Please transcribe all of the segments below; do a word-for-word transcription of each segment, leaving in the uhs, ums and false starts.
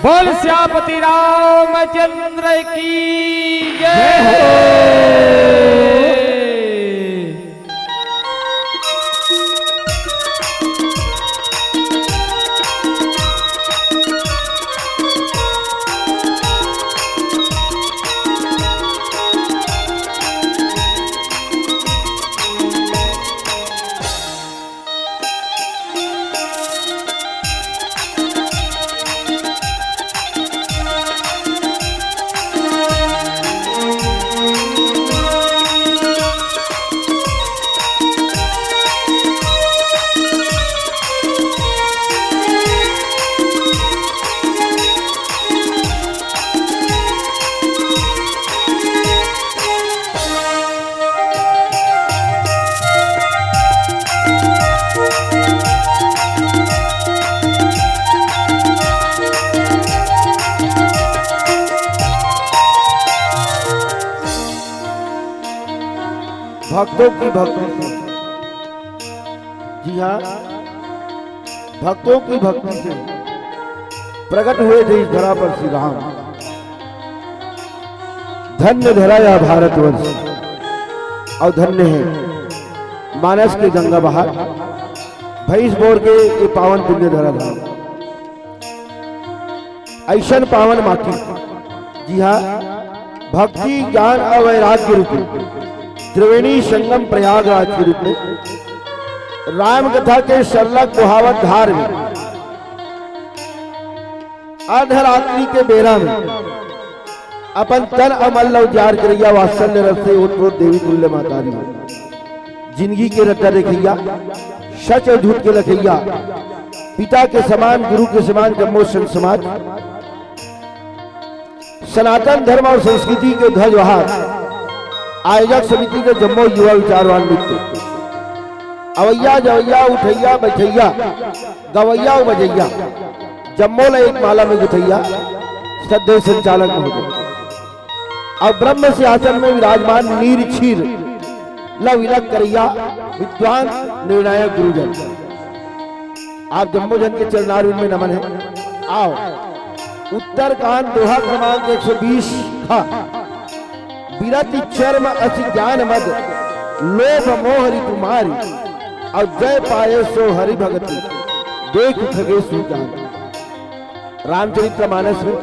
बोल सियापति रामचंद्र की जय। भक्तों की भक्ति से, जी हाँ, भक्तों की भक्ति से प्रकट हुए थे इस धरा पर श्री राम। धन्य धरा यह भारतवर्ष, और धन्य है मानस के गंगा बहार, भैंस बोर के ये पावन पुण्य धरा धाम। ऐसन पावन माटी, जी हाँ, भक्ति, ज्ञान और वैराग्य रूपी त्रिवेणी संगम प्रयागराज के रूप में, राम कथा के सरलग बहावत धार में, अर्धरात्रि के बेरा में अपन तन अउ मन ल उजियार करइया वात्सल्य रस से ओतप्रोत देवी तुल्य महतारी हो। जिनगी के रद्दा देखइया, सच अउ झूठ के लखइया, पिता के समान, गुरु के समान जम्मो संत समाज, सनातन धर्म अउ संस्कृति के ध्वजवाहक, आयोजक समिति के जम्मो युवा विचारवान मित्र, अवइया जवइया, उठइया बइठइया, गवइया अउ बजइया, जम्मो ल एक माला में गुथइया श्रद्धेय संचालक महोदय, अउ ब्रह्म सिंहासन में विराजमान नीर क्षीर ल विलग करइया विद्वान निर्णायक गुरुजन, आप जम्मो झन के चरणारविंद में नमन हे। आओ, उत्तरकांड दोहा क्रमांक एक सौ बीस, खा, बिरति चर्म अति ज्ञान मद, लोभ मोह रिपु मारी, अउ जय पाए सो हरि भगति, देखि खगेसु जान। रामचरित मानस में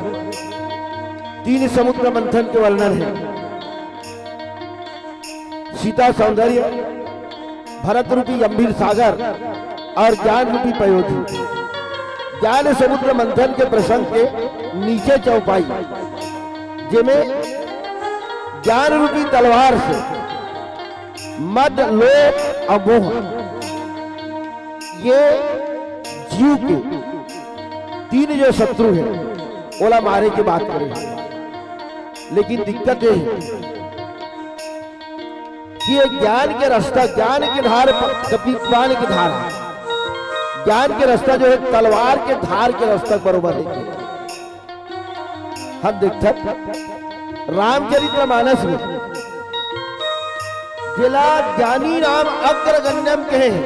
तीन समुद्र मंथन के वर्णन हे। सीता सौंदर्य, भरत रूपी गंभीर सागर अउ ज्ञान रूपी पयोधी। ज्ञान समुद्र मंथन के प्रसंग के नीचे चौपाई, जेमे ज्ञान रूपी तलवार से मद, लोभ अउ मोह, ये जीव के तीन जो शत्रु हे, ओला मारे के बात करे हे। लेकिन दिक्कत ये हे कि ये ज्ञान के रास्ता, ज्ञान के धार प-, कपि-, पान के धार हे। ज्ञान के रास्ता जो हे, तलवार के धार के रास्ता बरोबर हे। हम देखथन रामचरित मानस में, जेला ज्ञानी नाम अग्रगण्यम कहे हे,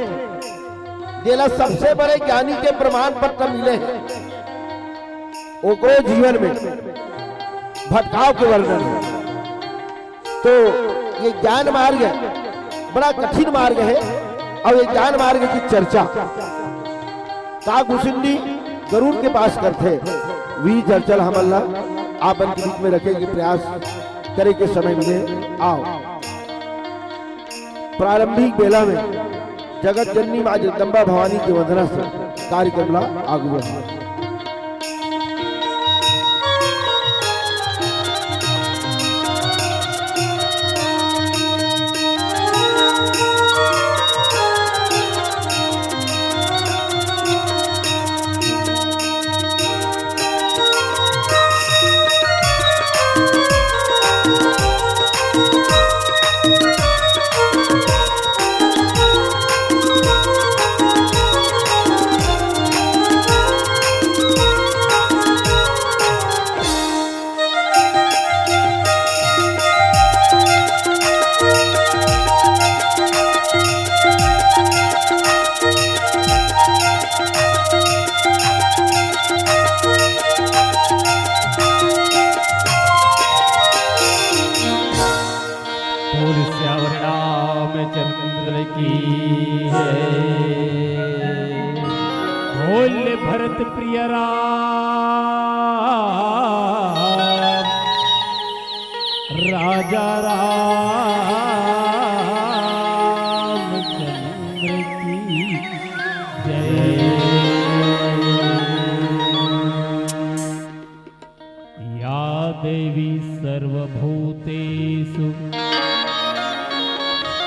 जेला सबसे बड़े ज्ञानी के प्रमाण पत्र मिले हे, ओकरो जीवन में भटकाव के वर्णन हे। तो ये ज्ञान मार्ग बड़ा कठिन मार्ग हे, अउ ये ज्ञान मार्ग की चर्चा काकभूषुंडी गरुड़ के पास करथे। वही चर्चा ल हमन ला आपन के बीच में रखे के प्रयास करे के समय मिले। आओ, प्रारंभिक बेला में जगत जननी माँ जगदम्बा भवानी के वंदना से कार्यक्रम ला आगू बढ़ा। की है। बोल भरत प्रिय राम, राजा रामचंद्र की जय। या देवी सर्वभूतेषु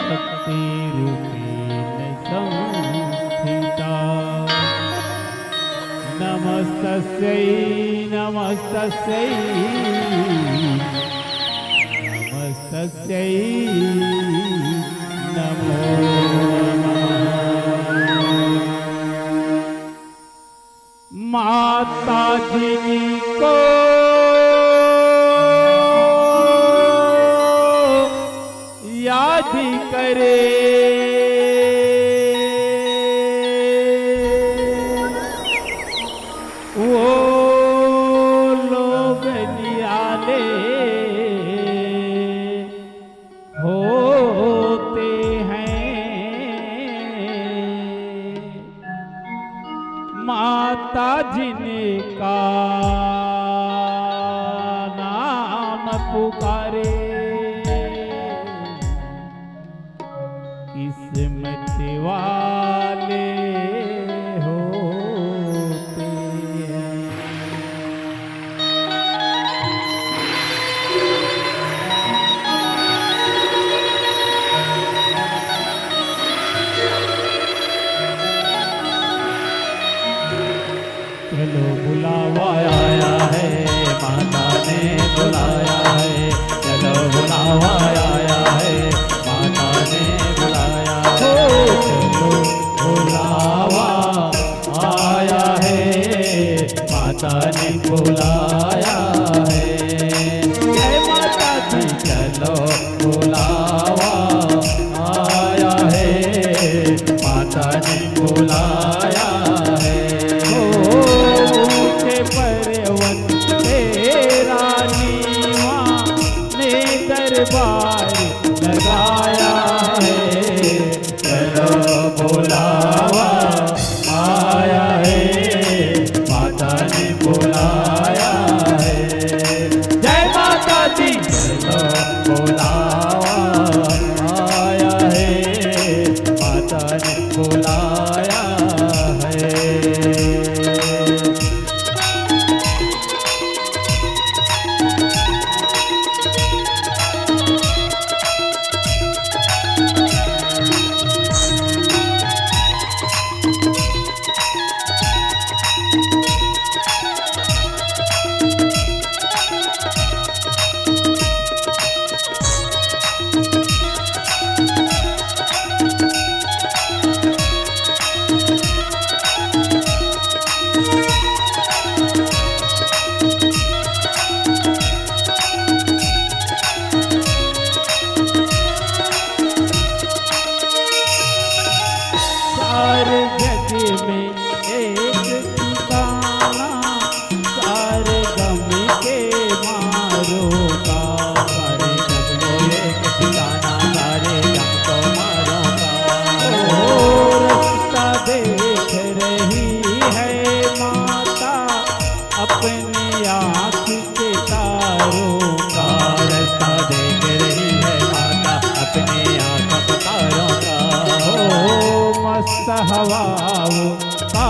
शक्तिरूपेण संस्थिता। नमस्तस्यै, नमस्तस्यै, नमस्तस्यै नमो नमः। माता जिनको याद करे, वो लोग निराले होते हैं। माता जिनका नाम पुकारे, किस्मत वाले होते हैं। चलो बुलावा आया है, माता ने बुलाया है। चलो बुलावा आया है, माता ने बुलाया है। चलो बुलावा आया है, माता ने बुलाया है। जय माता दी, चलो बुलावा आया है, माता ने बुलाया है। ओ, ऊंचे पर्वत पे रानी माँ ने दरबार लगाया है। चलो बुलावा आया है, माता ने बुलाया है। जय माता दी। चलो बुलावा आया है, माता ने बुलाया है। सारे जग में एक ठिकाना, सारे गम के मारों का। सारे जग में एक ठिकाना, सारे गम को मारों का। ओ, रास्ता देख रही है माता, अपनी आँख के तारों का। रास्ता देख रही है माता, अपनी आँख के तारों का। ओ, मस्त हवाओं का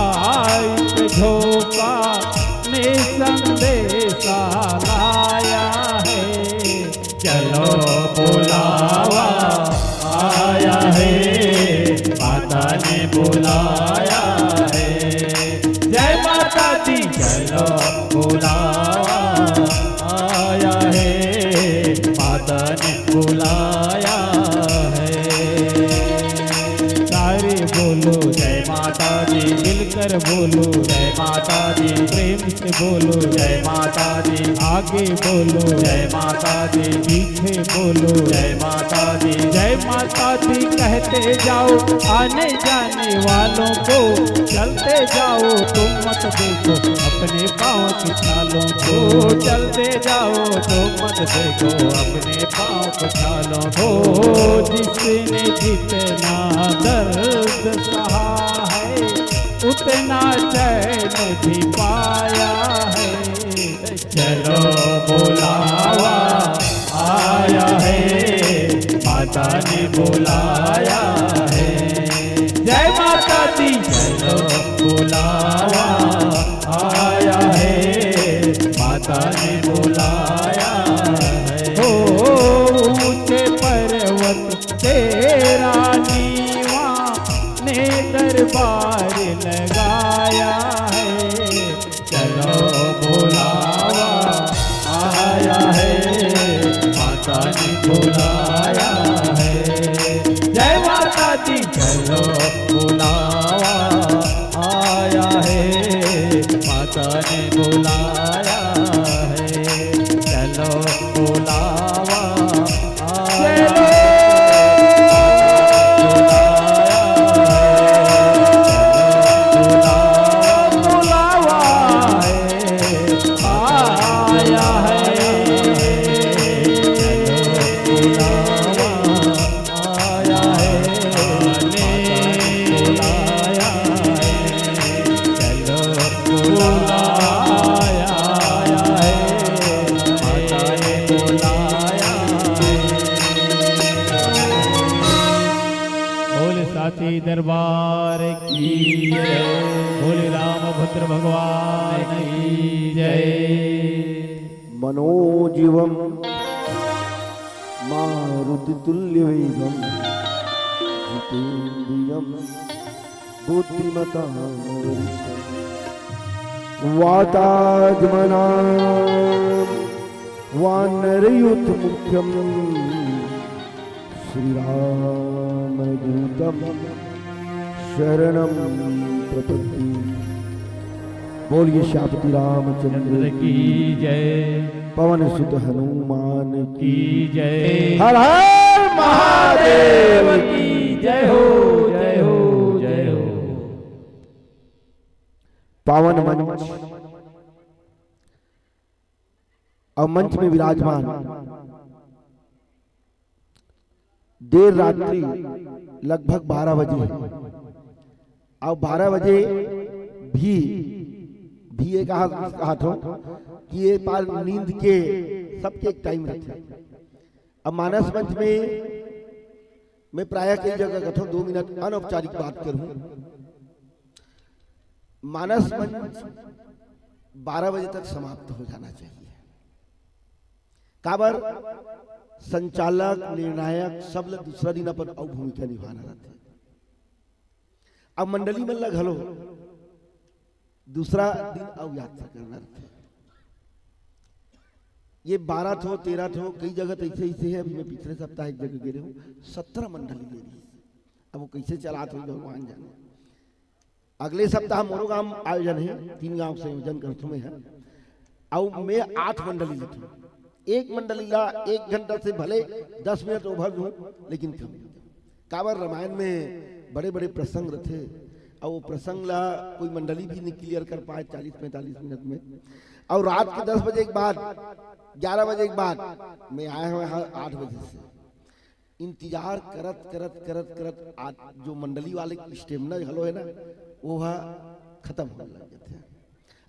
एक झोंका ने संदेशा लाया है। चलो बुलावा आया है, माता ने बुलाया है। जय माता दी। चलो बुलावा आया है, माता ने बुलाया है। सारे बोलो जय माता। माता दी, मिलकर बोलो जय माता दी, प्रेम से बोलो जय माता दी, आगे बोलो जय माता दी, पीछे बोलो जय माता दी। जय माता दी कहते जाओ आने जाने वालों को, चलते जाओ तुम मत देखो अपने पाँव की छालों को, चलते जाओ तुम मत देखो अपने पाँव की छालों को। जिसने जितना दर्द सहा है, उतना चैन भी पाया है। चलो बुलावा आया है, माता ने बुलाया है। जय माता दी। चलो बुलावा आया है, माता ने बुलाया है। हो ऊंचे पर्वत तेरा नीवा ने दरबार लगाया है। चलो बुलावा आया है, माता ने बुलाया है। जय माता दी। चलो बुलावा आया है, माता ने बुलाया है। चलो बुलावा आया है, माता ने बुलाया है। चलो बुलावा बुलावा है, आया है। चलो बुलावा आया है, माता ने बुलाया है। चलो बुलावा आया है, माता ने बुलाया है। बोले साची दरबार की जय, बोले रामभद्र भगवान की जय। मनोजवं मारुतितुल्यवेगं जितेन्द्रियं बुद्धिमतां वरिष्ठम्। वातात्मनां वानरयूथमुख्यं श्रीरामदूतं शरणं प्रपद्ये। बोलिए श्यामपति रामचंद्र चंद्र की जय। पवन सुत हनुमान की की जय। हर हर महादेव की। जय हो, जय हो, जय हो। पावन मंच और मंच में विराजमान देर रात्रि लगभग बारह बजे हे। अब बारह बजे भी, भी ये कहा, कहा थो कि ये पार नींद के सबके एक टाइम रथे। अब मानस मंच में मैं प्रायः कई जगह कथों, दो मिनट अनौपचारिक बात करूं। मानस मंच बारह बजे तक समाप्त हो जाना चाहिए। काबर संचालक, निर्णायक सब ल दूसरा दिन अपन अउ भूमिका निभाना रहथे। अब मंडली मन ल घलो दूसरा दिन अउ यात्रा करना रहथे। ये बारह ठो, तेरह ठो, कई जगह तो ऐसे, ऐसे है। अभी मैं पिछले सप्ताह एक जगह गे रहे हूँ, सत्रह मंडली ले रही। अब वो कैसे चलात होही, भगवान जाने। अगले सप्ताह मोरो गांव आयोजन हे, तीन गांव संयोजन करथों मैं ह। अउ मैं आठ मंडली लेथों। एक मंडली ला एक घंटा से भले दस मिनट over दूं, लेकिन कम। काबर रामायण में बड़े-बड़े प्रसंग रथे, अउ वो प्रसंग ला कोई मंडली भी नहीं clear कर पाए चालीस पैंतालीस मिनट में। अउ रात के दस बजे के बाद, ग्यारह बजे के बाद मैं आया हूं यहां आठ बजे से। इंतजार करत, करत, करत, करत आज जो मंडली वाले के stamina घलो हे ना, वो ह खतम होने लग जाथे।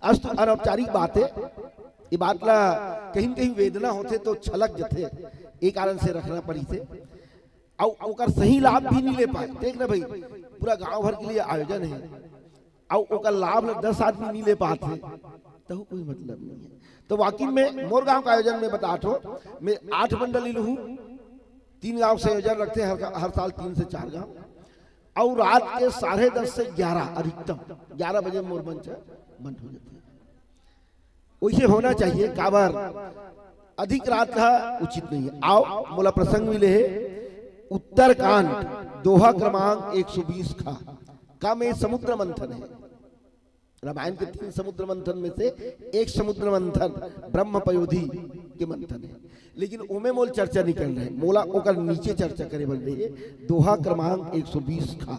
अस्तु, अनौपचारिक बात हे, ये बात ला कहीं न कहीं वेदना होथे तो छलक जथे, ये कारण से रखना पड़िस हे। अउ ओकर सही लाभ भी नहीं ले पाए। देख ना भाई, पूरा गांव भर के लिए आयोजन हे, अउ ओकर लाभ ल दस आदमी नहीं ले पात हे, तहू कोई मतलब नहीं हे। तो वाकई में मोर गांव का आयोजन में बतात हों, मैं आठ मंडली लूहूं, तीन गांव संयोजन रखथे हर, हर साल तीन से चार गांव, अउ रात के साढ़े दस से ग्यारह अधिकतम, ग्यारह बजे मोर मंच बंद हो जाथे। वैसे होना चाहिए, काबर अधिक रात ह उचित नहीं हे। आओ, मोला प्रसंग मिले हे, उत्तरकांड, दोहा क्रमांक एक सौ बीस खा। का में समुद्र मंथन हे। रामायण के तीन समुद्र मंथन में से एक समुद्र मंथन ब्रह्म पयोधी के मंथन हे, लेकिन ओमे मोल चर्चा नहीं करना हे। मोला ओकर नीचे चर्चा करे बर दे। दोहा क्रमांक एक सौ बीस का,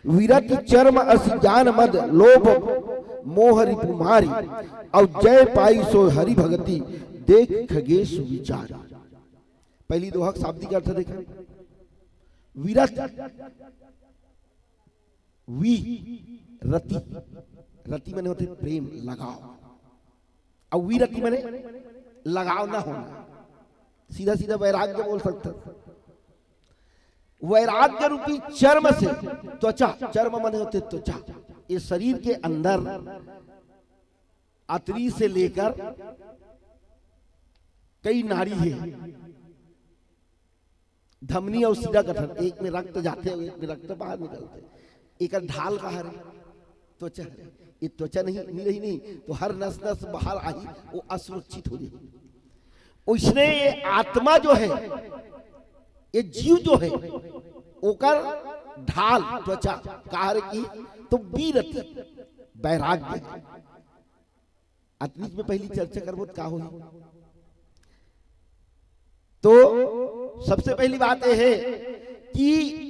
विरत चर्म अस जान मद लोभ मोह रिपु मारी, अउ जय पाई सो हरि भगति देख खगेश विचारी। पहली दोहा के शाब्दिक अर्थ देखा, विरत, वी, रति, रति माने होथे प्रेम, लगाव, अउ विरति माने लगाव न होना, सीधा सीधा वैराग्य बोल सकथस। वैराग्य रूपी चर्म से, त्वचा, चर्म माने होथे त्वचा, ये शरीर के अंदर अतरी से लेकर कई नाड़ी हे, धमनी अउ सिरा गठन, एक में रक्त जाथे अउ एक में रक्त बाहर निकलथे। एकर ढाल का हरे? त्वचा हरे। ये त्वचा नहीं, नहीं रही नहीं तो हर नस नस बाहर आही, वो असुरक्षित हो जाही। ओइसने ये आत्मा जो हे, ये जीव जो हे, ओकर ढाल त्वचा का हरे कि तो वीरति, वैराग्य हे। अतनीच में पहली चर्चा करबो त का होही? तो सबसे पहली बात ये हे कि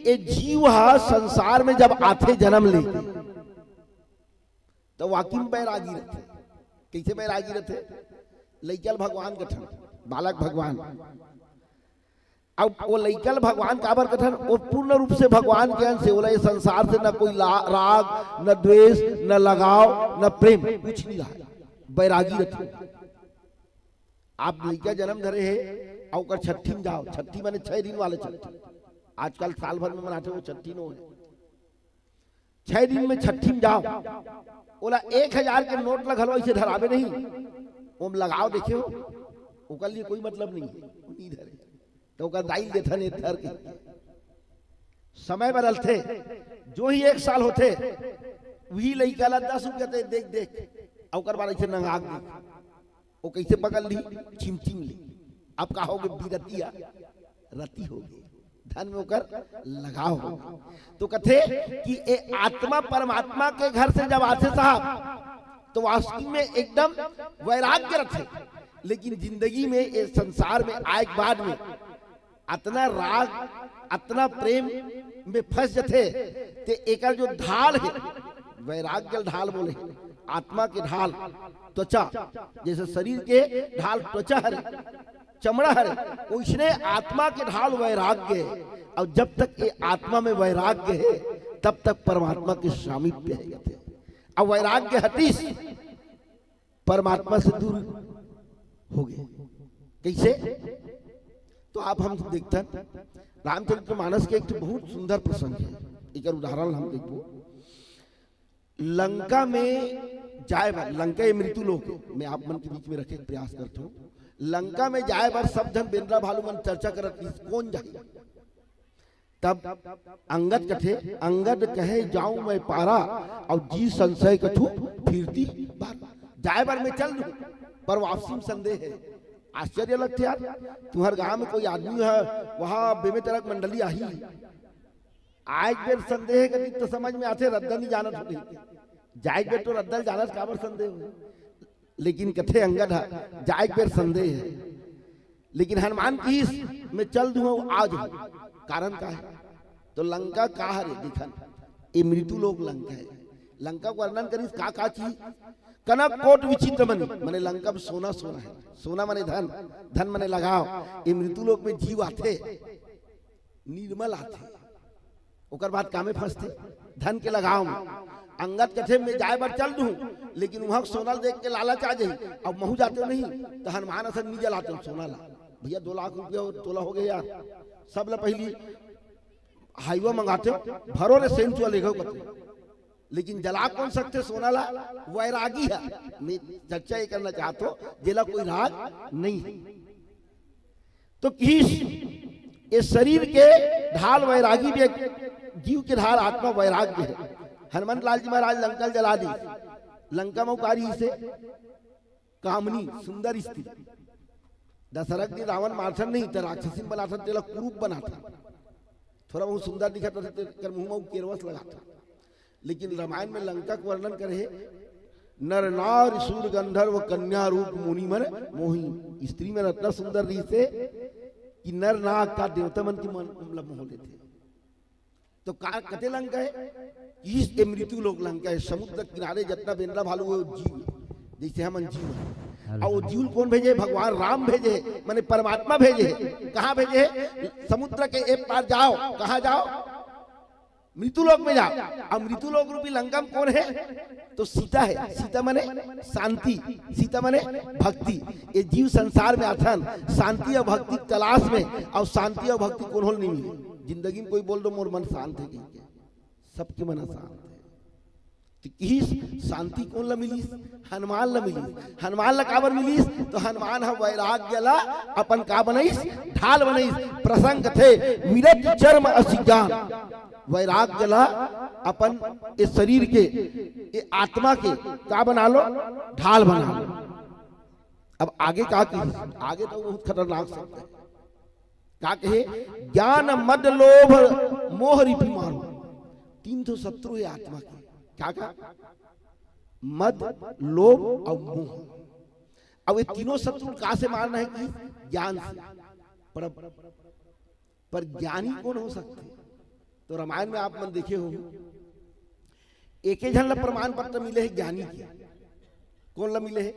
ये जीव ह संसार में जब आथे जन्म लेके, तो वाकई में बैरागी रथे। कैसे बैरागी रथे? लइका ल भगवान कथन, बालक भगवान। अब वो लइका ल भगवान काबर कथन? वो पूर्ण रूप से भगवान के अंश हे। ओला ये संसार से न कोई ला-, राग, न द्वेष, न लगाव, न प्रेम, कुछ नहीं रहा, बैरागी रथे। आप लइका जन्म धरे हे, अउ ओकर छट्ठी में जाव, छट्ठी माने छह दिन वाले छट्ठी, आजकल साल भर में मनाथे, वो छट्ठी नो हे। छह दिन में छट्ठी में जाव, ओला एक हजार के नोट ल घलो अइसे धराबे नहीं, ओम लगाव देखे हो, ओकर लिए कोई मतलब नहीं हे, वो नहीं धरे। तो ओकर दाई ल देथन, "ए धर के।" समय बदलथे, जो ही एक साल होथे, वही लइका ला दस रुपया दे, "देख, देख," अउ ओकर बाद अइसे नंगा के देख। वो कैसे पकड़ ली? चिमचिम ली। अब का होगे? बिरतिया रति होगे, धन में ओकर लगाव होगे। तो कथे कि ए आत्मा परमात्मा के घर से जब आथे साहब, तो वास्तव में एकदम वैराग्य रथे, लेकिन जिंदगी में, ए संसार में आए के बाद में अतना राग, अतना प्रेम में फंस जथे, ते एकर जो ढाल हे, वैराग्य ढाल बोले, आत्मा के ढाल, त्वचा, जैसे शरीर के ढाल त्वचा हरे, चमड़ा हरे, ओइसने आत्मा के ढाल वैराग्य हे। अउ जब तक ये आत्मा में वैराग्य हे, तब तक परमात्मा के सामीप्य हे, कथे। अउ वैराग्य हटिस, परमात्मा से दूर होगे। कैसे? तो आप हम देखथन, रामचरितमानस के एक ठो बहुत सुंदर प्रसंग हे, एकर उदाहरण हम देखबो। लंका में जाए बर, लंका ये मृत्यु लोक हे, मैं आप मन के बीच में रखे के प्रयास करथों। लंका में जाए बर सब झन बेंदरा भालू मन चर्चा करत रहिस, कौन जाही? तब अंगद कथे, "अंगद कहे जाऊं मैं पारा, अउ जी संशय कछु फिरती बारा।" जाए बर मैं चल दूं, पर वापसी में संदेह हे। आश्चर्य लगथे यार, तुम्हर गांव में कोई आदमी हे, वहां बेमेतरा के मंडली आही, आए के बेर संदेह हे कथे तो समझ में आथे, रद्दा नहीं जानत होही। जाए के बेर तो रद्दा ल जानत, काबर संदेह होही? लेकिन कथे अंगद ह, जाए के बेर संदेह हे, लेकिन हनुमान किहिस, "मैं चल दूं, आ जाहूं।" कारण का हे? तो लंका का हरे? देखन, ये मृत्यु लोक लंका हे। लंका के वर्णन करिस, का का चीज? "कनक कोट विचित्र मणि", माने लंका में सोना सोना हे। सोना माने धन, धन माने लगाव। ये मृत्यु लोक में जीव आथे, निर्मल आथे, ओकर बाद कामे फंसथे? धन के लगाव में। अंगद कथे, "मैं जाए बर चल दूं, लेकिन वहां सोना ल देख के लालच आ जाही, अब महू जाते नहीं, तो हनुमान असन नहीं जलाते सोना ला।" भैया, दो लाख रुपया तोला होगे यार, सब ला पहली हाईवा मंगाते, भरो रे सेंचुआ लेगो कथे, लेकिन जला कौन सकथे सोना ला? वैरागी हे। मैं चर्चा ये करना चाहत हों, जेला कोई राग नहीं हे। तो किहिस, ये शरीर के ढाल वैरागी भी हे, जीव के ढाल आत्मा वैराग्य हे। हनुमंत लाल जी महाराज लंका ल जला दिस, लंका में उकारी से कामनी, सुंदर स्त्री। दशरथ जी रावण मारथन नहीं, त राक्षसीन बनाथन, तेला कुरूप बनाथन। थोड़ा बहुत सुंदर दिखत रथे, तेकर मुंह में केरवस लगाथन। लेकिन रामायण में लंका के वर्णन करे हे, "नर नार सूर गंधर्व कन्या रूप मुनि मन मोही।" स्त्री मन अतना सुंदर रहिसे कि नर नार का देवता मन के मन ला मोह लेथे। तो का कते लंका हे? इस ए मृत्यु लोक लंका हे। समुद्र किनारे जतना बेंदरा भालू हे, वो जीव हे, जइसे हमन जीव हन। अउ वो जीव ल कोन भेजे? भगवान राम भेजे हे, माने परमात्मा भेजे हे। कहाँ भेजे हे? समुद्र के ए पार जाव। कहाँ जाव? मृत्यु लोक में जाव। अब मृत्यु लोक रूपी लंका में कोन हे? तो सीता हे। सीता माने शांति, सीता माने भक्ति। ए जीव संसार में आथन शांति अउ भक्ति के तलाश में, अउ शांति अउ भक्ति कोनो ल नइ मिले। जिंदगी में कोई बोल दो, "मोर मन शांत हे," कहिके, सबके मन अशांत हे। तो इस शांति कोन ला मिलिस? हनुमान ला मिलिस। हनुमान ला काबर मिलिस? तो हनुमान ह वैराग्य ला अपन का बनाइस? ढाल बनाइस। प्रसंग थे विरत चर्म असि ज्ञान। वैराग्य ला अपन ए शरीर के, ए आत्मा के का बना लो? ढाल बना लो। अब आगे का कही? आगे तो बहुत खतरनाक शब्द हे। का कहे? ज्ञान, मद, लोभ, मोह रिपु मारो। तीन ठो शत्रु हे आत्मा के। का का? मद, लोभ अउ मोह। अब ये तीनों शत्रु का से मारना हे कि ज्ञान से। पर, पर ज्ञानी कोन हो सकथे? तो रामायण में आप मन देखे हो, एके झन ला प्रमाण पत्र मिले हे ज्ञानी के। कोन ला मिले हे?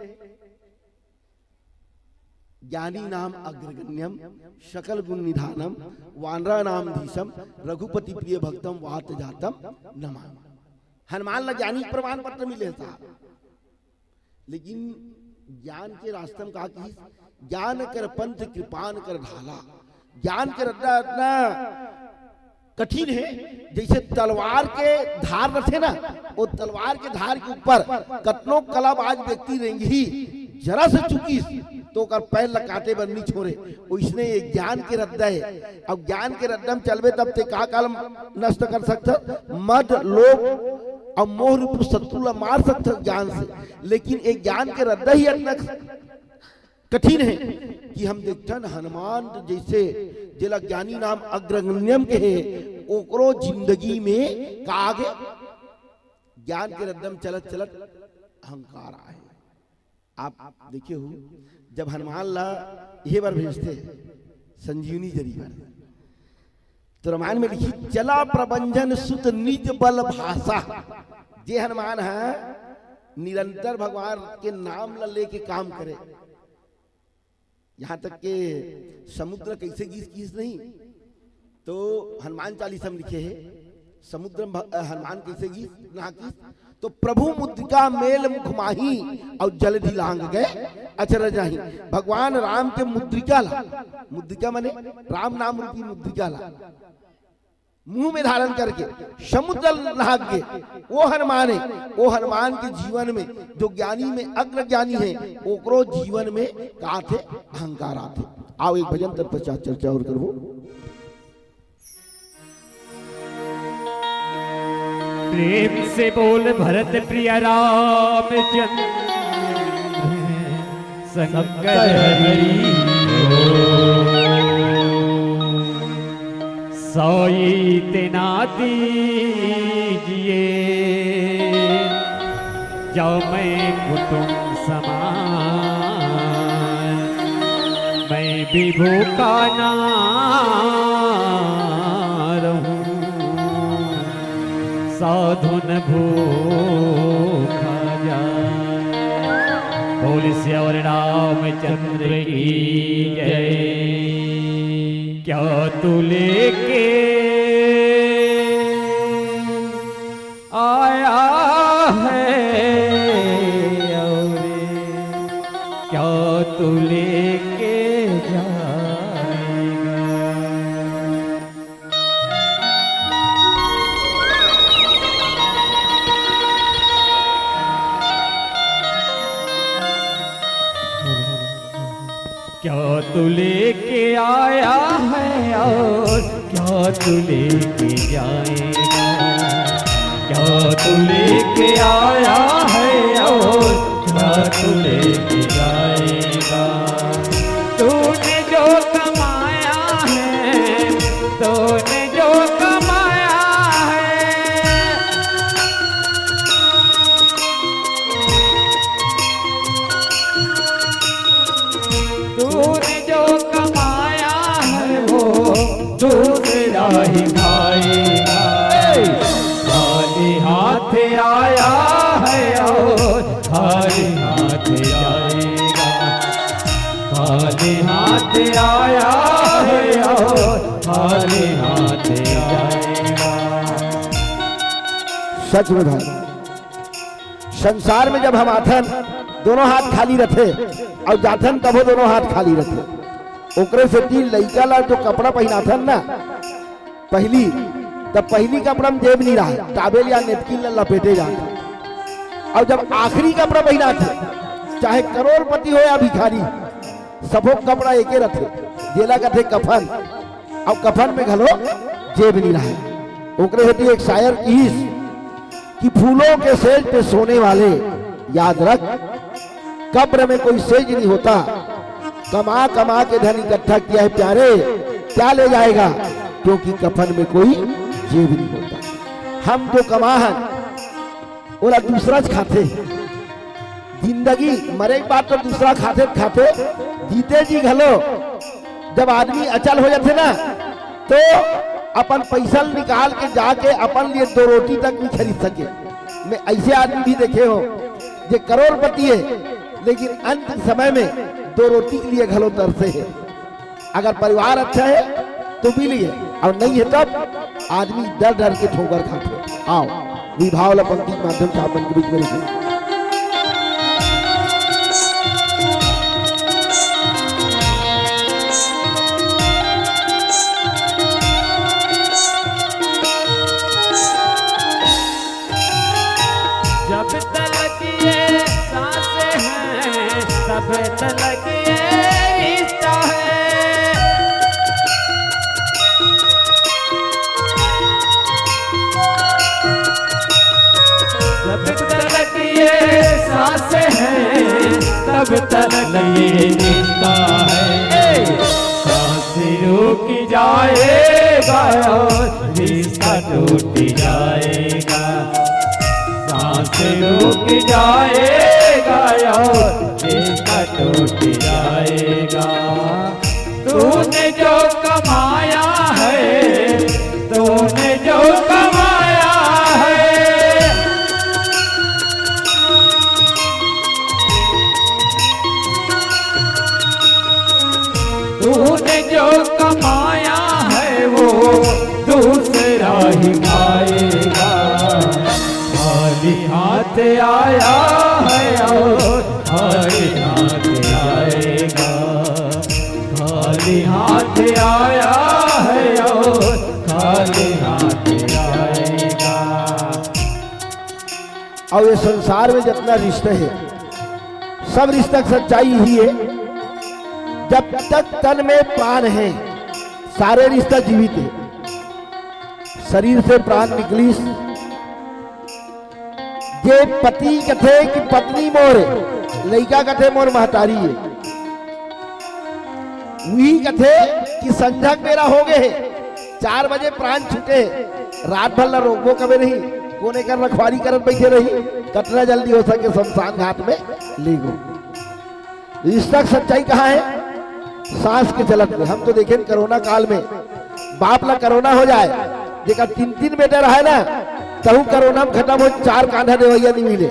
ज्ञानी नाम अग्रगण्यम, सकल गुण निधानम, वानरा नाम धीशम, रघुपति प्रिय भक्तम, वात जातम नमाम। हनुमान ला ज्ञानी प्रमाण पत्र मिले हे साहब, लेकिन ज्ञान के रास्ता में का कहिस? ज्ञान कर पंथ कृपान कर ढाला। ज्ञान के रद्दा अतना कठिन हे, जइसे तलवार के धार रथे ना, वो तलवार के धार के ऊपर कतनो कला बाज व्यक्ति रेंगही, जरा से चुकिस तो ओकर पैर ला काटे बर नी छोड़े। ओइसने ये ज्ञान के रद्दा हे। अब ज्ञान के रद्दा में चलबे तब ते का काल नष्ट कर सकथस? मद, लोभ अउ मोह रूप शत्रु ला मार सकथस ज्ञान से, लेकिन ये ज्ञान के रद्दा ही अतना कठिन हे कि हम देखथन हनुमान जइसे जेला ज्ञानी नाम अग्रगण्यम के हे, ओकरो जिंदगी में का आगे? ज्ञान के रद्दा में चलत चलत अहंकार आए। आप देखे हो, जब हनुमान ला ये बर भेजथे संजीवनी जरी बर, तो रामायण में लिखिस, चला प्रभंजन सुत निज बल भाषा। जे हनुमान ह निरंतर भगवान के नाम ला लेके काम करे। यहाँ तक के समुद्र कइसे गिस, गिस नहीं, तो हनुमान चालीसा में लिखे हे, समुद्र में भ-, हनुमान कइसे गिस, नहा गिस, तो प्रभु मुद्रिका मेल मुख माही, अउ जलधि लांघ गए अचरज आही। भगवान राम के मुद्रिका ला, मुद्रिका माने राम नाम रूपी मुद्रिका ला मुंह में धारण करके समुद्र नहा गे, वो हनुमान हे। वो हनुमान के जीवन में जो ज्ञानी में अग्र ज्ञानी हे, ओकरो जीवन में का आथे? अहंकार आथे। आओ एक भजन तत्पश्चात चर्चा अउ करबो। प्रेम से बोल भरत प्रिय रामचंद्र शंकर हरि बोल। सोई तेना दीजिए जो मैं कुटुंब समान, मैं भी भूखा ना रहूं, साधु न भूखा जाए। बोल सियावर रामचंद्र की जय। क्या तू लेके आया है और क्या तू लेके जाएगा? क्या तू लेके आया है और क्या तू लेके जाएगा? क्या तू लेके आया है और क्या तू लेके जाएगा? तूने जो कमाया है, तूने जो कमाया है, नहीं भाएगा। खाली हाथ आया है और खाली हाथ जाएगा। खाली हाथ आया है और खाली हाथ जाएगा। सच में भाई, संसार में जब हम आथन, दोनों हाथ खाली रथे, अउ जाथन तभो दोनों हाथ खाली रथे। ओकरे सेती लइका ला जो कपड़ा पहिनाथन ना, पहिली, तब पहिली कपड़ा में जेब नहीं रहा, टावेल या नेपकिन ला लपेटे जाथे। अउ जब आखिरी कपड़ा पहिनाथे, चाहे करोड़पति हो या भिखारी, सबो कपड़ा एके रथे, जेला कथे कफन। अउ कफन में घलो जेब नहीं रहे। ओकरे सेती एक शायर किहिस कि फूलों के सेज पे सोने वाले, याद रख, कब्र में कोई सेज नहीं होता। कमा कमा के धन इकट्ठा किया है प्यारे, क्या ले जाएगा, क्योंकि कफन में कोई जेब नहीं होता। हम जो कमा हन, ओला दूसरा च खाथे। जिंदगी मरे के बाद तो दूसरा खाथे, खाथे, जीते जी घलो जब आदमी अचल हो जाथे ना, तो अपन पैसा निकाल के जाके अपन लिए दो रोटी तक नहीं खरीद सके। मैं ऐसे आदमी भी देखे हो, जे करोड़पति है, लेकिन अंत समय में दो रोटी के लिए घलो तरसे है। अगर परिवार अच्छा है तो मिल गे, अउ नहीं है तब आदमी डर डर के ठोकर खाथे। आओ, विभाव ला पंक्ति के माध्यम से आप मन के बीच में रखिए। जब तलक ये सांसें हैं, तब तलक ये रिश्ता है। जब तलक ये सांसें हैं, तब तलक ये रिश्ता है। सांस रुक जाएगा और रिश्ता टूट जाएगा। सांस रुक जाएगा और रिश्ता टूट जाएगा। तूने जो कमाया है, तूने जो कमाया है, तूने जो कमाया है वो दूसरा ही खाएगा। खाली हाथ आया है और खाली हाथ जाएगा। खाली हाथ आया है और खाली हाथ जाएगा। अउ ये संसार में जितना रिश्ते हैं, सब रिश्ता के सच्चाई यही है, जब तक तन में प्राण है, सारे रिश्ता जीवित है। शरीर से प्राण निकलिस, जे पति कथे कि पत्नी मोर ए, लइका कथे मोर महतारी ए, उही कथे कि संझा के बेरा हो गे हे, चार बजे प्राण छूटे हे, रात भर ला रोकबो कबे नहीं, कोन एकर रखवारी करत बइठे रही, कतना जल्दी हो सके शमशान घाट में लेगो। रिश्ता के सच्चाई कहाँ है? सांस के चलत में। हम तो देखेन कोरोना काल में बाप ला कोरोना हो जाए, जेकर तीन तीन बेटा रहे ना, तहू कोरोना में खत्म हो, चार कांधा देवइया नहीं मिले,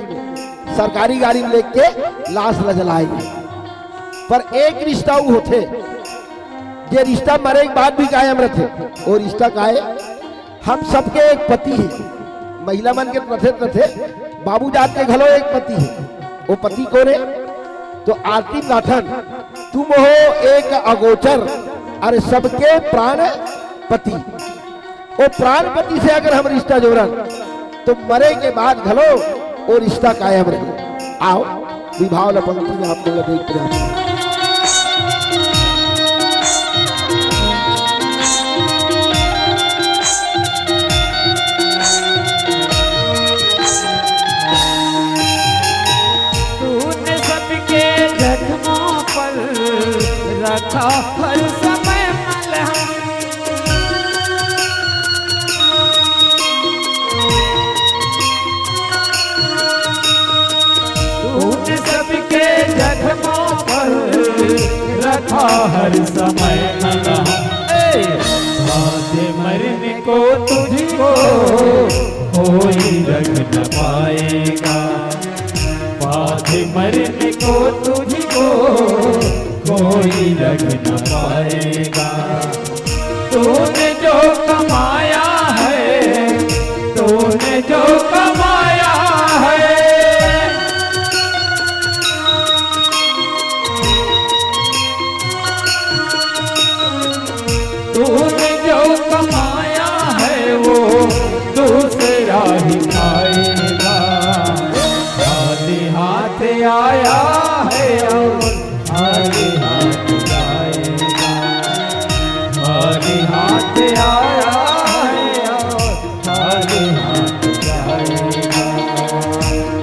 सरकारी गाड़ी में लेके लाश ला जलाए गे। पर एक रिश्ता वो होथे, जे रिश्ता मरे के बाद भी कायम रथे। वो रिश्ता काय? हम सबके एक पति हे, महिला मन के रथे रथे, बाबू जात के घलो एक पति हे। वो पति कोन हे? तो आरती गाथन, तुम हो एक अगोचर, अरे सबके प्राण पति। वो प्राण पति से अगर हम रिश्ता जोड़न, तो मरे के बाद घलो वो रिश्ता कायम रहे। आओ, विभाव ला पंक्ति में आप मन ला देख के आते हैं। तूने सबके जख्मों पर रखा हर समय मलहम। तूने सबके जख्मों पर रखा हर समय मलहम। ए, साथ मरने तुझको कोई लग न पाएगा। तूने जो कमाया है, तूने जो कमाया है, तूने जो कमाया है वो दूसरा ही खाएगा। खाली हाथ आया है और खाली हाथ जाएगा। खाली हाथ आया है और खाली हाथ जाएगा।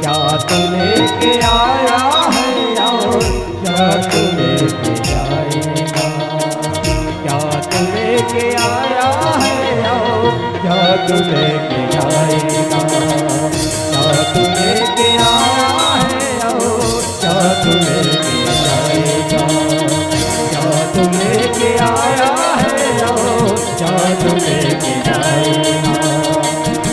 क्या तू लेके आया है और क्या तू लेके जाएगा? क्या तू लेके आया है और क्या तू लेके जाएगा? क्या तू लेके आया है और क्या तू लेके जाएगा? क्या तू लेके आया है और क्या तू लेके जाएगा?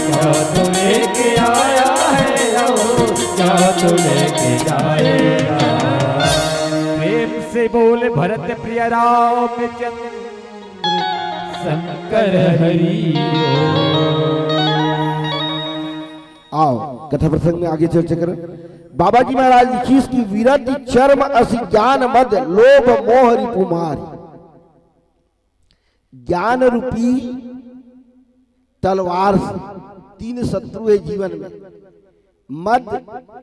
क्या तू लेके आया है और क्या तू लेके जाएगा? प्रेम से बोल भरत प्रिय रामचंद्र शंकर हरि। आओ, कथा प्रसंग में आगे चर्चा करें। बाबा जी महाराज लिखिस कि विरत चर्म अस ज्ञान मद लोभ मोह रिपु मारि। ज्ञान रूपी तलवार से तीन शत्रु है जीवन में, मद,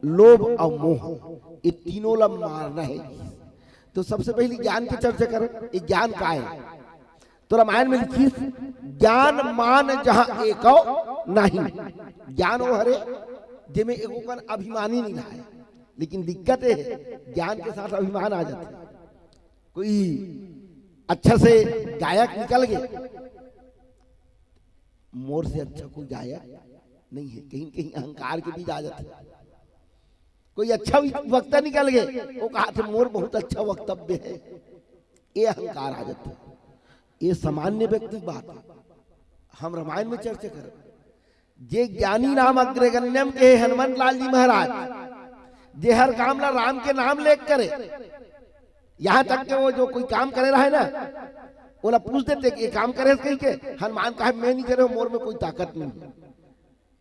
लोभ और मोह, ये तीनों ला मारना है। तो सबसे पहले ज्ञान की चर्चा करें, ये ज्ञान का है? तो रामायण में लिखिस, ज्ञान मान जहां एको नहीं। ज्ञान वो हरे जेमे एको कन अभिमान ही नहीं है, लेकिन दिक्कत ये है, ज्ञान के साथ अभिमान आ जाता है। कोई अच्छा से गायक निकल गए, मोर से अच्छा कोई गायक नहीं है, कहीं कहीं अहंकार के बीज आ जाते हैं। कोई अच्छा वक्ता निकल गए, वो कहा थे मोर बहुत अच्छा वक्तव्य है, ये अहंकार आ जाते हैं। ये सामान्य व्यक्ति की बात है। हम रामायण में चर्चा करें, जे ज्ञानी नाम अग्रगण्यम के हनुमंत लाल जी महाराज, जे हर काम ला राम के नाम लेके करे, यहाँ तक के वो जो कोई काम करे रहे ना, ओला पूछ देते कि ये काम करे कहीं के, हनुमान कहा मैं नहीं करे, मोर में कोई ताकत नहीं है।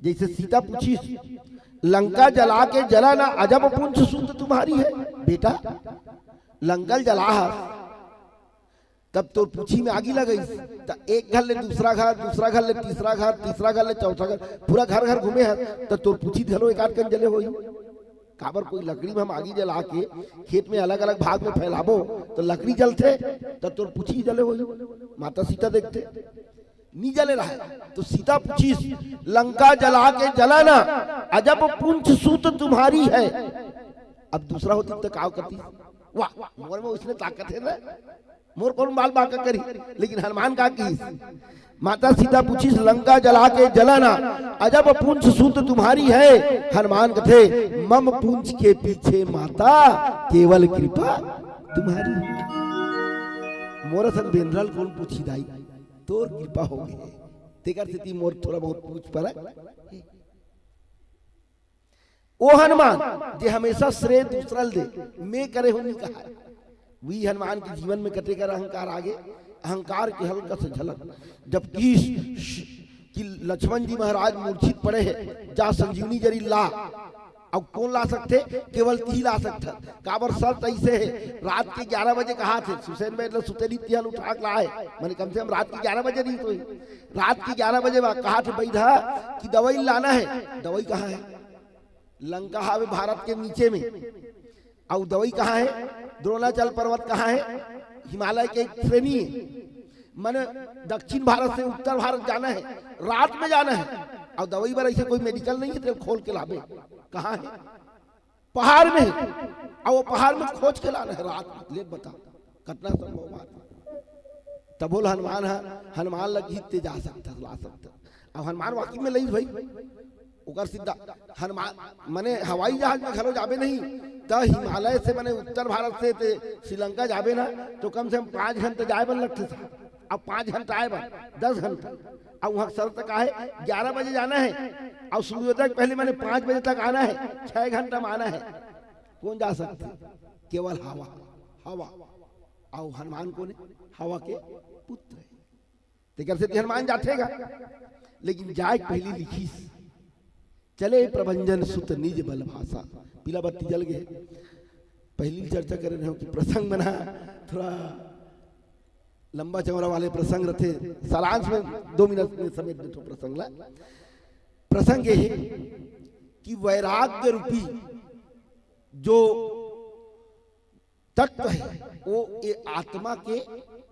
जैसे सीता पूछी, लंका जला के जला ना अजब पुंछ सूत तुम्हारी है। बेटा, लंका जला, तब तोर पूछी में आगी लगइस, त एक घर ले दूसरा घर, दूसरा घर ले तीसरा घर, तीसरा घर ले चौथा घर, पूरा घर घर घूमे हस, त तोर पूछी घलो एक आध कन जले होही। काबर कोई लकड़ी में हम आगी जला के खेत में अलग-अलग भाग में फैलाबो, त लकड़ी जलथे, त तोर पूछी जले होही। माता सीता देखथे, नी जले रहे। तो सीता पूछिस, लंका जला के जला ना, अजब पुंछ सूत तुम्हारी है। अब दूसरा होती त का करती? वाह, मोर में उसने ताकत है ना, मोर कौन बाल बांका करी, लेकिन हनुमान का की? माता सीता पूछिस, लंका जला के जलाना, अजब पुंछ सूत तुम्हारी है। हनुमान कथे, मम पुंछ के पीछे माता केवल कृपा तुम्हारी। मोर असन बेंदरा ल कौन पूछी दाई, तोर कृपा हो गए, तेकर सेती मोर थोड़ा बहुत पूछ परक। ओ हनुमान, जे हमेशा श्रेय दूसरा ल दे, मैं करे हो नहीं कहा। वही हनुमान के जीवन में कते कर अहंकार आगे, अहंकार के हल्का से झलक। जब किस कि लक्ष्मण जी महाराज मूर्छित पड़े हैं, जा संजीवनी जरी ला। अब कौन ला सकथे? केवल तिही ला सकथे। काबर शर्त ऐसे है, रात के ग्यारह बजे कहा थे, सुसैन बैद ल सुते नहीं तिहन उठा के लाए, माने कम से कम रात के ग्यारह बजे नहीं सोई। रात के ग्यारह बजे बा कहा थे बैधा कि दवाई लाना है। दवाई कहाँ है? लंका हावे भारत के नीचे में। अउ दवाई कहाँ है? द्रोणाचल पर्वत कहाँ है? हिमालय के एक श्रेणी है। माने दक्षिण भारत से उत्तर भारत जाना है, रात में जाना है। अउ दवाई बर ऐसे कोई मेडिकल नहीं है, तेरे खोल के लाबे। कहाँ है? पहाड़ में है। अउ वो पहाड़ में खोज के लाना है रात में। ले बता, कतना संभव बात है? तब बोल हनुमान है, हनुमान लग जीतते जा सकता, ला सकता। अब हनुमान वाकई में लई भाई, ओकर सीधा हनुमान, मने हवाई जहाज में घलो जाबे नहीं, त हिमालय से, मने उत्तर भारत से ते श्रीलंका जाबे ना, तो कम से कम पाँच घंटा जाए बर लगथे साहब। अब पाँच घंटा आए बर, दस घंटा। अब वहाँ शर्त का है, ग्यारह बजे जाना है, और सूर्योदय के पहले, मने पाँच बजे तक आना है, छः घंटा में आना है। कोन जा सकथे? केवल हवा, हवा। अउ हनुमान कोन हे? हवा के पुत्र हे। तेकर सेती हनुमान जाथे गा, लेकिन जाय के पहिली लिखिस, "चले प्रभंजन सुत निज बल भाषा।" पीला बत्ती जल गे। पहिली चर्चा करे रहेंव कि प्रसंग मन ह थोड़ा लंबा चौड़ा वाले प्रसंग रथे, सारांश में दो मिनट में समेट देथों प्रसंग ला। प्रसंग ये हे कि वैराग्य रूपी जो तत्व हे, वो ये आत्मा के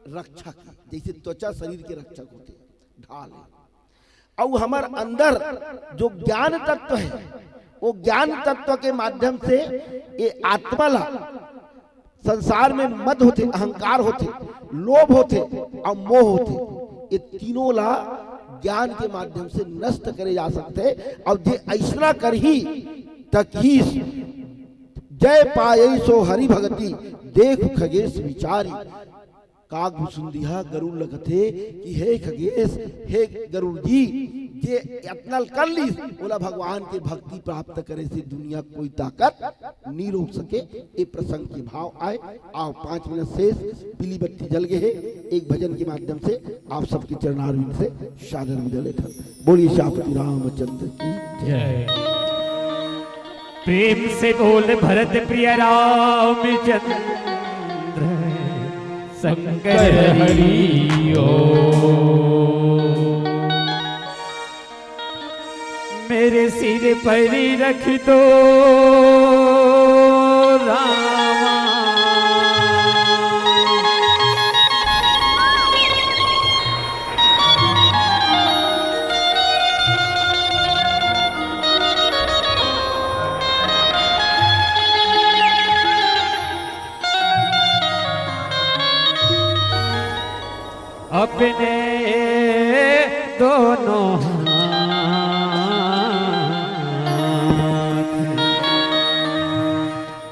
रक्षा के, जैसे त्वचा शरीर के रक्षक होथे, ढाल हे। अउ हमर अंदर जो ज्ञान तत्व हे, वो ज्ञान तत्व के माध्यम से ये आत्मा ला, संसार में मद होथे, अहंकार होथे, लोभ होथे अउ मोह होथे, ये तीनों ला ज्ञान के माध्यम से नष्ट करे जा सकथे। अउ जे अइसना करही, त किस जय पाए सो हरि भगति, देखु खगेश विचारी। काग भुसुंदिहा गरुड़ ल कथे कि हे खगेश, हे गरुड़ जी, जे अतना ल कर लिस, ओला भगवान के भक्ति प्राप्त करे से दुनिया कोई ताकत नी रोक सके। ए प्रसंग के भाव आय। अउ पाँच मिनट शेष, पीली बत्ती जल गे हे। एक भजन के माध्यम से आप सबके चरणारविंद से सादर विदा लेथन। बोलिए श्यामपति रामचंद्र की जय। प्रेम से बोल भरत प्रिय रामचंद्र शंकर हरि ओम। मेरे सिर पर रख दो रामा। अपने दोनों हाथ,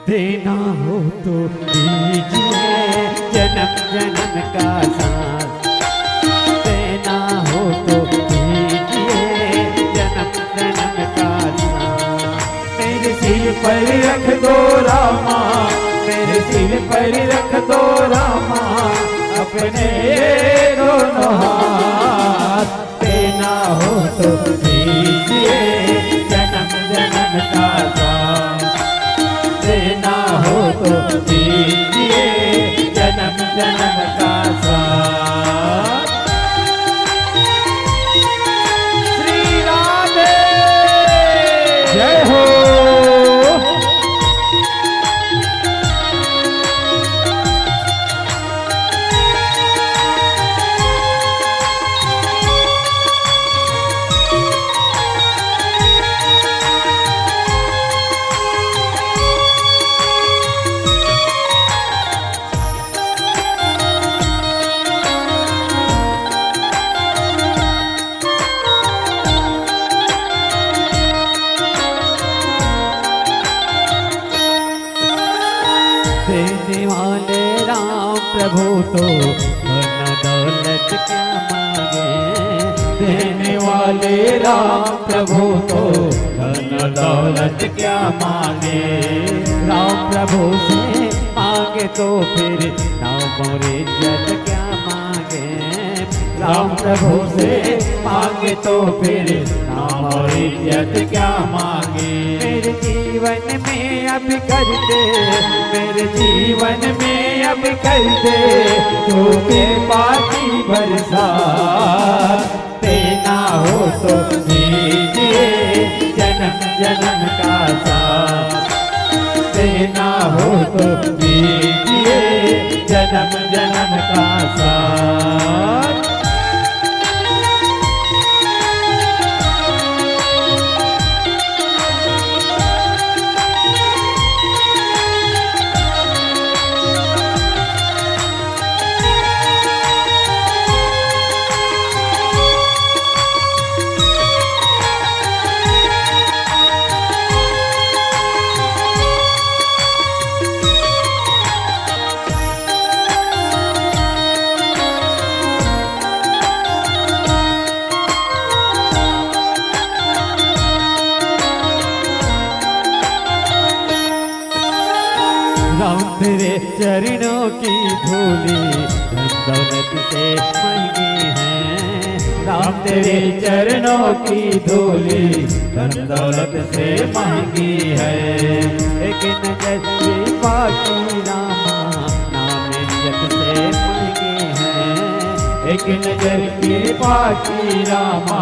देना हो तो दीजिए जन्म जन्म का साथ, देना हो तो दीजिए जन्म जन्म का साथ। मेरे सिर पर रख दो रामा, मेरे सिर पर रख दो रामा, अपने दोनों हाथ। देना हो तो दीजिए जन्म जन्म का साथ, देना हो तो दीजिए जन्म जन्म का साथ। श्री राधे। जय हो। देने वाले राम प्रभु तो धन दौलत क्या मांगे, देने वाले राम प्रभु तो धन दौलत क्या मांगे। राम प्रभु से मांगे तो फिर नाम और इज्जत क्या मांगे। राम प्रभु से मांगे तो फिर नाम और इज्जत क्या मांगे। मेरे जीवन में अब कर दे, मेरे जीवन में अब कर दे, तू कृपा की बरसात। देना हो तो दीजिए जन्म जन्म का साथ, देना हो तो दीजिए जन्म जन्म का साथ। तेरे चरणों की धूली धन दौलत से महंगी है। राम, तेरे चरणों की धूली धन दौलत से महंगी है। एक नजर की पाकी रामा, नाम इज्जत से महंगी है। एक नजर की पाकी रामा,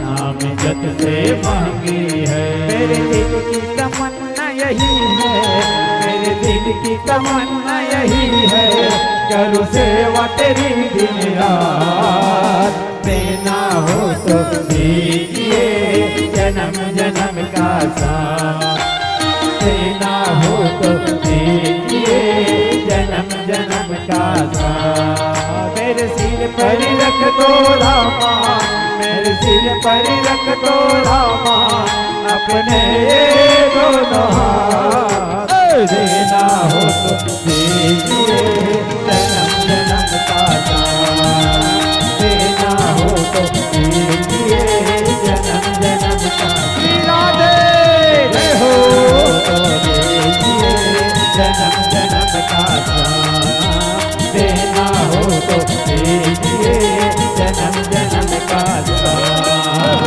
नाम इज्जत से महंगी है। मेरे दिल की तमन्ना यही है, मेरे दिल की तमन्ना यही है, करूँ सेवा तेरी दिन रात। देना हो तो दीजिए जन्म जन्म का साथ, देना हो तो दीजिए जन्म जन्म का साथ। मेरे सिर पर रख दो रामा, मेरे सिर पर रख दो रामा, अपने ये दोनों हाथ। देना हो तो दीजिए जन्म जन्म का साथ, देना हो तो दीजिए जन्म जन्म का। श्री राधे। जय हो। तो दीजिए जन्म जन्म का साथ, देना हो तो दीजिए जन्म जन्म का साथ।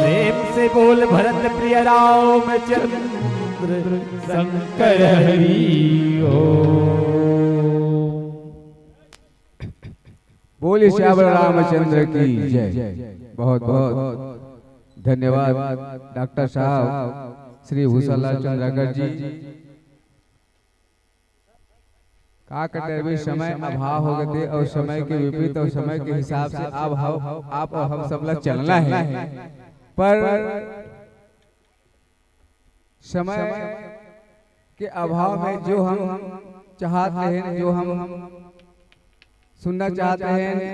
प्रेम से बोल भरत प्रिय रामचंद्र शंकर हरि ओम। बोलिए श्याम रामचंद्र की जय। बहुत बहुत धन्यवाद डॉक्टर साहब श्री भूषणलाल चंद्राकर जी। का करते, अभी समय अभाव हो गए थे और समय के विपरीत और समय के हिसाब से आप हम, आप और हम सब ला चलना है, पर समय के अभाव में जो हम चाहते हैं, जो हम सुनना चाहते हैं,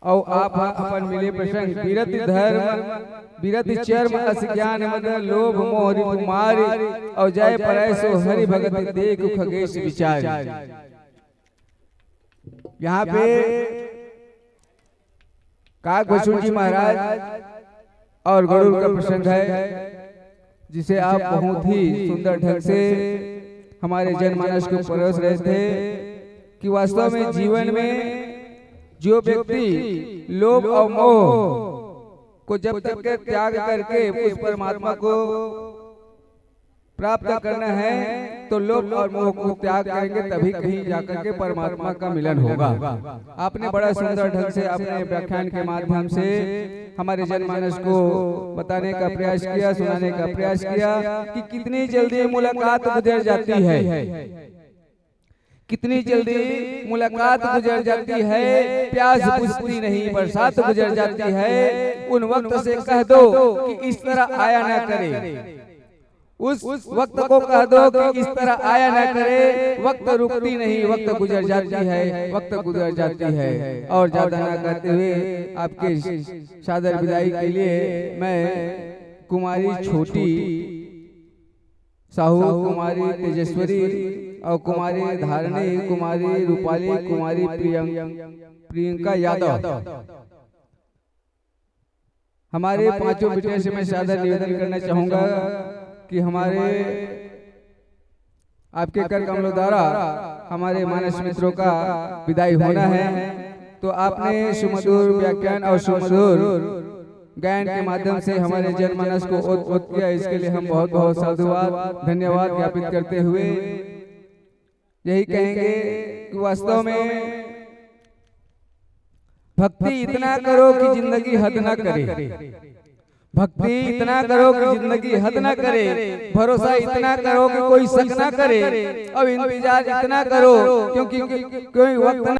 और आप ह अपन मिले प्रसंग बिरति धर्म, बिरति चर्म अस ज्ञान मद, लोभ मोह रिपु मारि, और जय परै सो हरि भगति देखु खगेश बिचारि। यहाँ पे काग भसुर जी महाराज और गरुड़ का प्रसंग है, जिसे आप बहुत ही सुंदर ढंग से हमारे जनमानस को परोस रहे थे कि वास्तव में जीवन में जो व्यक्ति लोभ और मोह को जब तक के त्याग करके उस परमात्मा को प्राप्त करना है, तो लोभ और मोह को त्याग करेंगे, तभी कहीं जाकर के परमात्मा का मिलन होगा। आपने बड़ा सुंदर ढंग से अपने व्याख्यान के माध्यम से हमारे जनमानस को बताने का प्रयास किया, सुनाने का प्रयास किया कि कितनी जल्दी मुलाकात गुजर जाती है, कितनी जल्दी मुलाकात गुजर जाती है, प्यास बुझती नहीं, बरसात गुजर जाती है। उन वक्त से कह दो कि इस तरह आया ना करे, उस वक्त को कह दो कि इस तरह आया ना करे। वक्त रुकती नहीं, वक्त गुजर जाती है, वक्त गुजर जाती है। और ज्यादा ना करते हुए आपके सादर विदाई के लिए मैं कुमारी छोटी साहू, कुमारी तेजस्वरी और कुमारी धारणी, कुमारी रूपाली, कुमारी प्रियं-, प्रियंका यादव, हमारे पांचों बिटिया से मैं सादर निवेदन करना चाहूंगा कि हमारे आपके कर कमलों द्वारा हमारे मानस मित्रों का विदाई होना है, तो आपने सुमधुर व्याख्यान और सुमधुर गायन के माध्यम से हमारे जनमानस को ओत-, ओत किया। इसके लिए हम बहुत बहुत साधुवाद, धन्यवाद ज्ञापित करते हुए यही कहेंगे कि वास्तव में भक्ति इतना करो कि जिंदगी हद ना करे, भक्ति इतना करो कि जिंदगी हद ना करे, भरोसा इतना करो कि कोई शक ना करे, अब इंतजार इतना करो क्योंकि कोई वक्त